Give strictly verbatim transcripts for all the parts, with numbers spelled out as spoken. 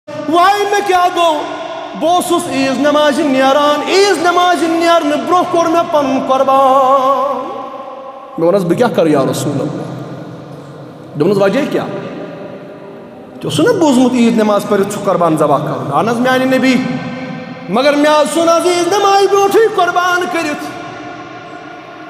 واے مےٚ کیٛاہ گوٚو؟ بہٕ اوسُس عیٖذ نمازِ نیران، عیٖذ نمازِ نیرنہٕ برٛونٛہہ کوٚر مےٚ پنُن قۄربان۔ مےٚ ووٚنُس، بہٕ کیٛاہ کرٕ یا رسول اللہ؟ دوٚپنَس، وجہ کیٛاہ؟ ژےٚ اوسُے نہ بوٗزمُت عیٖد نماز پٔرِتھ چھُ قۄربان ذبح کرُن؟ اہن حظ میانہِ نبی، مگر مےٚ حظ ژھُن آز عیٖذ نمازِ برٛونٛٹھٕے قۄربان کٔرِتھ۔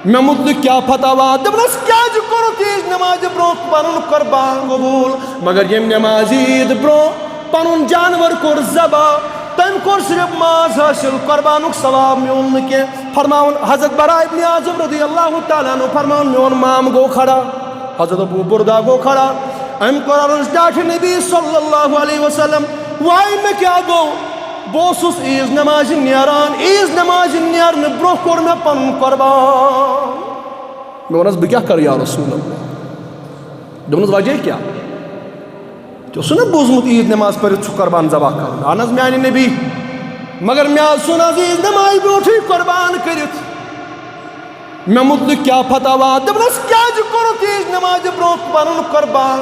مےٚ مُتلِق کیٛاہ فتوا؟ دوٚپنَس، کیٛازِ کوٚرُتھ عیٖد نمازِ برٛونٛہہ پنُن قۄربان قبوٗل، مگر ییٚمہِ نمازِ عیٖد برٛونٛہہ پنُن جانور کوٚر ذبح، تٔمۍ کوٚر صرف ماز حٲصِل، قۄربانُک ثواب میوٗل نہٕ کینٛہہ۔ فرماوُن حضرت براء ابن عازب رضی اللہ تعالیٰ عنہ فرماوُن، میون مام گوٚو کھڑا، حضرت ابو بردہ گوٚو کھڑا، أمۍ کوٚر عرض ٹاٹھہِ نبی صلی اللہ علیہ وسلم، واے مےٚ کیٛاہ گوٚو؟ بہٕ اوسُس عیٖذ نمازِ نیران، عیٖذ نمازِ نیرنہٕ برٛونٛہہ کوٚر مےٚ پنُن قۄربان۔ مےٚ ووٚنُس، بہٕ کیٛاہ کرٕ یا رسول اللہ؟ دوٚپنَس، وجہ کیٛاہ؟ ژےٚ اوسُے نہ بوٗزمُت عیٖد نماز پٔرِتھ چھُ قۄربان ذبح کرُن؟ اہن حظ میانہِ نبی، مگر مےٚ حظ ژھُن آز عیٖد نمازِ برٛونٛٹھٕے قۄربان کٔرِتھ۔ مےٚ مُتلِق کیٛاہ فتوا؟ دوٚپنَس، کیٛازِ کوٚرُتھ عیٖد نمازِ برٛونٛہہ پنُن قۄربان؟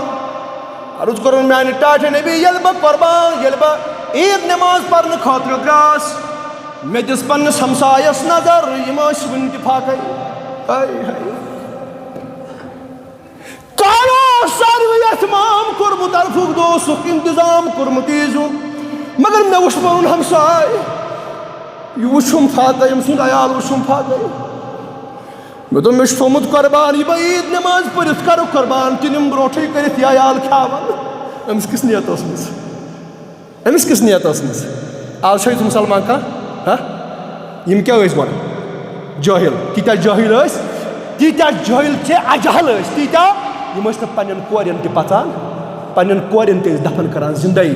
عرض کوٚرُن میانہِ ٹاٹھہِ نبی، ییٚلہِ بہٕ قۄربان، ییٚلہِ بہٕ عیٖد نماز پرنہٕ خٲطرٕ درٛاس، مےٚ دِژ پننِس ہمسایس نظر، یِم ٲسۍ وُنہِ تہِ فاقے۔ ہاے ہاے۔ کالو ساروٕے اہتمام کوٚرمُت، عرفُک دۄہ اوسُکھ انتظام کوٚرمُت عیٖذ ہُنٛد، مگر مےٚ وُچھ پنُن ہمساے، یہِ وُچھُم فاقے، أمۍ سُنٛد عیال وُچھُم فاقے۔ مےٚ دوٚپ، مےٚ چھُ تھوٚومُت قۄربان، یہِ بہٕ عیٖد نماز پٔرِتھ کرٕ قۄربان، کِنہٕ یِم برونٛٹھٕے کٔرِتھ یہِ عیال کھیاون؟ أمِس کِژھ نیت ٲسمٕژ؟ أمِس کِژھ نیت ٲسمٕژ؟ آز چھا یُتھ مُسلمان کانٛہہ؟ ہا؟ یِم کیٛاہ ٲسۍ گۄڈٕ؟ جٲہِل۔ تیٖتیٛاہ جٲہِل ٲسۍ، تیٖتیٛاہ جٲہِل چھِ، اجہل ٲسۍ، تیٖتیٛاہ، یِم ٲسۍ نہٕ پنٛنٮ۪ن کورٮ۪ن تہِ پَژان، پنٛنٮ۪ن کورٮ۪ن تہِ ٲسۍ دفن کران زِندَے۔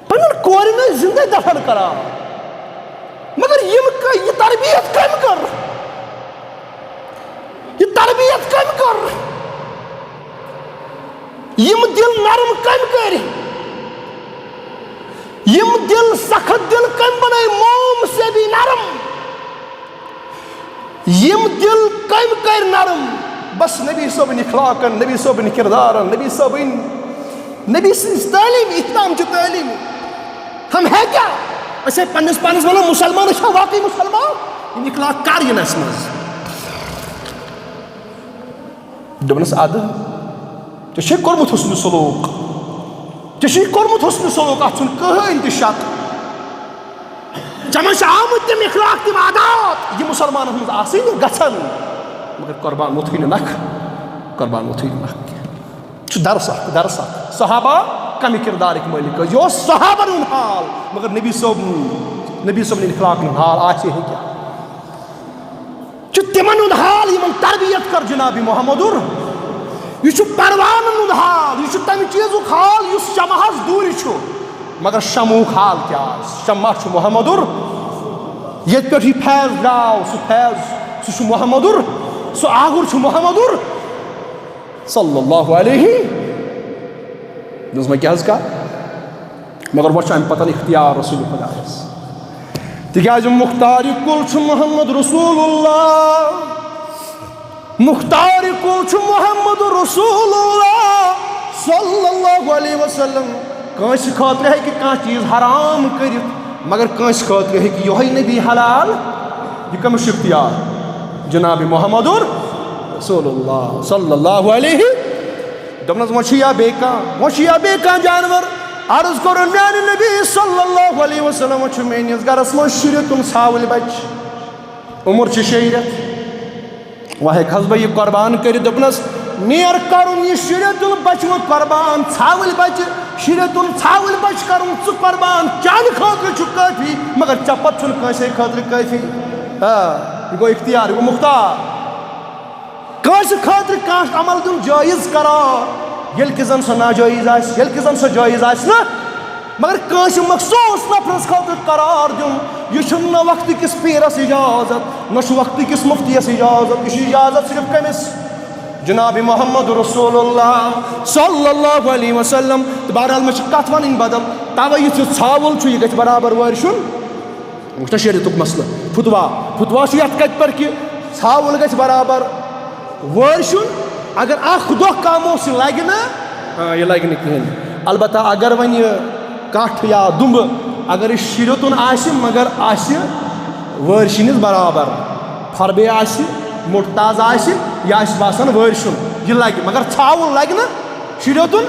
پننٮ۪ن کورٮ۪ن ٲسۍ زِندَے دفن کران۔ مگر یِم ک-، یہِ تربیت کٔمۍ کٔر؟ یہِ تربیت کٔمۍ کٔر؟ یِم دِل نرم کٔمۍ کٔرۍ؟ یِم دِل سخت دِل کٔمۍ بنٲے؟ موم سے بھی نرم۔ یِم دِل کٔمۍ کٔرۍ نرم؟ بس نبی صٲبٕنۍ اخلاقن، نبی صٲبٕنۍ کردارن، نبی صٲبٕنۍ، نبی سٕنٛز تعلیٖم، احترام چہِ تعلیٖم۔ ہم ہے کیا؟ أسۍ ہے پننِس پانس ونان مُسلمان، أسۍ چھا واقعی مُسلمان؟ یِم اخلاق کر یِن اَسہِ منٛز؟ دوٚپنس، ادٕ ژےٚ چھُے کوٚرمُت حُسنِ سلوٗک، ژےٚ چھُے کوٚرمُت حُسنِ سلوٗک، اتھ چھُنہٕ کٕہٕنۍ تہِ شک۔ ژےٚ منٛز چھِ آمٕتۍ تِم اخلاق، تِم عادات، یِم مُسلمانَس منٛز آسٕنۍ گژھن، مگر قۄربان ووٚتھُے نہٕ نکھ، قۄربان ووٚتھُے نہٕ نکھ کینٛہہ۔ چھُ درس اکھ، درس اکھ۔ صحابہ کمہِ کردارٕکۍ مٲلِک ٲسۍ؟ یہِ اوس صحابن ہُنٛد حال، مگر نبی صٲب، نبی صٲبنہِ اخلاقن ہُنٛد حال آسہِ ہے کیٛاہ؟ چھُ تِمن ہُنٛد حال، یِمن تربیت کٔر جناب محمدُر۔ یہِ چھُ پروانن ہُنٛد حال، یہِ چھُ تمہِ چیٖزُک حال یُس شمعس دوٗرِ چھُ۔ مگر شمعُک حال کیٛاہ آسہِ؟ شمع چھُ محمدُر۔ ییٚتہِ پٮ۪ٹھ یہِ فیض درٛاو، سُہ فیض، سُہ چھُ محمدُر۔ سُہ آگُر چھُ محمدُر۔ صلی اللہ علیہ۔ دوٚپمَس، وۄنۍ کیٛاہ حظ کَر؟ مگر وۄنۍ چھُ اَمہِ پَتہٕ اختیار رسول خدایَس۔ تِکیٛازِ مختار کُل چھُ محمد رسول اللہ۔ مختار کُل چھُ محمد رسول اللہ صلی اللہ علیہ وسلم۔ کٲنٛسہِ خٲطرٕ ہیٚکہِ کانٛہہ چیٖز حرام کٔرِتھ، مگر کٲنٛسہِ خٲطرٕ ہیٚکہِ یِہوٚے نبی حلال۔ یہِ کٔمِس چھُ اختیار؟ جناب محمد رسول اللہ صلی اللہ علیہ۔ دوٚپنَس، وۄنۍ چھُ یا بیٚیہِ کانٛہہ، وۄنۍ چھُ یا بیٚیہِ کانٛہہ جانور۔ عرض کوٚرُن، میانہِ نبی صلی اللہ علیہ وسلم، وۄنۍ چھُ میٲنِس گرس منٛز شُرٮ۪تُن ژھاوٕلۍ بچہِ۔ عمر چھِ شیٚیہِ رٮ۪تھ۔ وۄنۍ ہیٚکہٕ حظ بہٕ یہِ قۄربان کٔرِتھ؟ دوٚپنَس، نیر کرُن یہِ شُرٮ۪تُن بچہِ وۄنۍ قۄربان، ژھاوٕلۍ بچہِ، شُرٮ۪تُن ژھاوٕلۍ بچہِ کرُن ژٕ قۄربان، چانہِ خٲطرٕ چھُ کٲفی، مگر ژےٚ پتہٕ چھُنہٕ کٲنٛسے خٲطرٕ کٲفی۔ آ، یہِ گوٚو اختیار، یہِ گوٚو مختار۔ کٲنٛسہِ خٲطرٕ کانٛہہ عمل دیُن جٲیِز قرار، ییٚلہِ کہِ زن سۄ ناجٲیِز آسہِ، ییٚلہِ کہِ زن سۄ جٲیِز آسہِ نہٕ، مگر کٲنٛسہِ مخصوٗص نفرس خٲطرٕ قرار دیُن، یہِ چھُنہٕ نہ وقتہٕ کِس پیٖرس اجازت، نہ چھُ وقتہٕ کِس مُفتیَس اجازت، یہِ چھُ اجازت صرف کٔمِس؟ جناب محمد رسول اللہ صلی اللہ علیہ وسلم۔ تہٕ بہرحال، مےٚ چھِ کتھ ونٕنۍ بدل، توے یُس یہِ ژھاوُل چھُ، یہِ گژھِ برابر وٲرۍ سُنٛد۔ وٕچھنا شریعتُک مسلہٕ؟ فتوا، فتوا چھُ یتھ کتھِ پٮ۪ٹھ کہِ ژھاوُل گژھِ برابر وٲرۍ سُنٛد۔ اگر اکھ دۄہ کم اوس، یہِ لگہِ نہٕ۔ آ، یہِ لگہِ نہٕ کِہیٖنۍ۔ البتہ اگر وۄنۍ یہِ کَٹھ یا دُمبہٕ اگر یہِ شُرِیوٚتُن آسہِ، مگر آسہِ وٲرۍ شِنِس برابر، فربے آسہِ، موٚٹ تاز آسہِ، یہِ آسہِ باسان وٲرۍ شُن، یہِ لَگہِ، مگر ژھاوُل لَگہِ نہٕ شُرِیوٚتُن،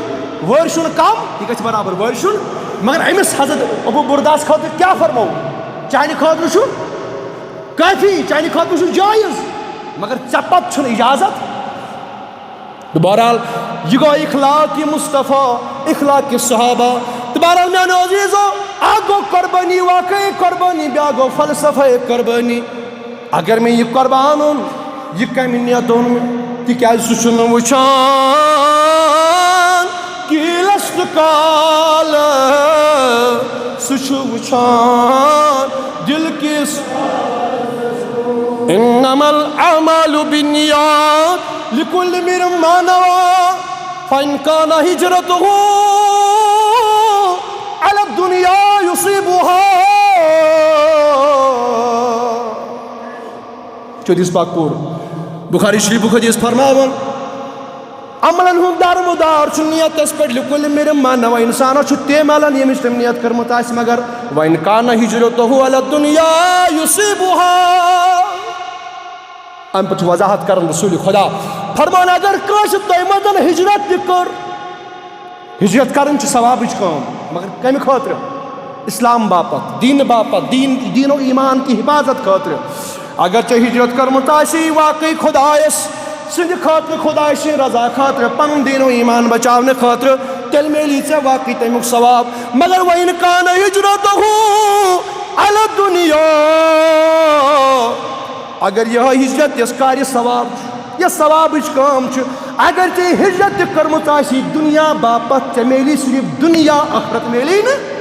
وٲرۍ شُن کَم، یہِ گژھِ برابر وٲرۍ شُن۔ مگر أمِس حضرت ابو برداہَس خٲطرٕ کیٛاہ فرموو؟ چانہِ خٲطرٕ چھُ کٲفی، چانہِ خٲطرٕ چھُ جٲیِز، مگر ژےٚ پتہٕ چھُنہٕ اجازت۔ تہٕ بہرحال، یہِ گوٚو اخلاق مصطفیٰ، اخلاق صحابہ۔ تہٕ بہرحال، میانیو عزیزو، اکھ گوٚو قربٲنی، واقعی قربٲنی، بیاکھ گوٚو فلسفہ قربٲنی۔ اگر مےٚ یہِ قربان اوٚن، یہِ کمہِ نیتہٕ اوٚن مےٚ؟ تِکیازِ سُہ چھُنہٕ وٕچھان کیلس تہٕ کالہٕ، سُہ چھُ وٕچھان دِل کِس۔ انما الاعمال بالنیات، لکل امرئ ما نوی، فان کان ہجرتہ الی الدنیا یصیبها۔ چودیس پاک پور بخاری شریفُک حدیث فرماوان، عملن ہُنٛد دارمدار چھُ نیتس پٮ۪ٹھ، لکل امرئ ما نوی، انسانس چھُ تٔمۍ عملن ییٚمِچ تٔمۍ نیت کٔرمٕژ آسہِ، مگر وان کان ہجرتہ الی الدنیا یصیبها۔ امہِ پتہٕ چھُ وضاحت کران رسول خدا، فرمان، اگر کٲنٛسہِ تۄہہِ منٛز ہجرت تہِ کٔر، ہجرت کرٕنۍ چھِ ثوابٕچ کٲم، مگر کمہِ خٲطرٕ؟ اسلام باپتھ، دین باپتھ، دین، دین و ایمان کی حفاظت خٲطرٕ۔ اگر ژےٚ ہجرت کٔرمٕژ آسی واقعی خدایس سٕنٛدِ خٲطرٕ، خدایہِ سٕنٛدِ رضا خٲطرٕ، پنُن دین و ایمان بچاونہٕ خٲطرٕ، تیٚلہِ میلی ژےٚ واقعی تمیُک ثواب۔ مگر وان کان ہجرتہ الی الدنیا، اگر یِہوٚے ہجرت یۄس کارِ ثواب چھُ، یۄس ثوابٕچ کٲم چھِ، اگر ژےٚ ہجرت تہِ کٔرمٕژ آسی دُنیا باپتھ، ژےٚ میلی صرف دُنیا، ٲخرت میلی نہٕ۔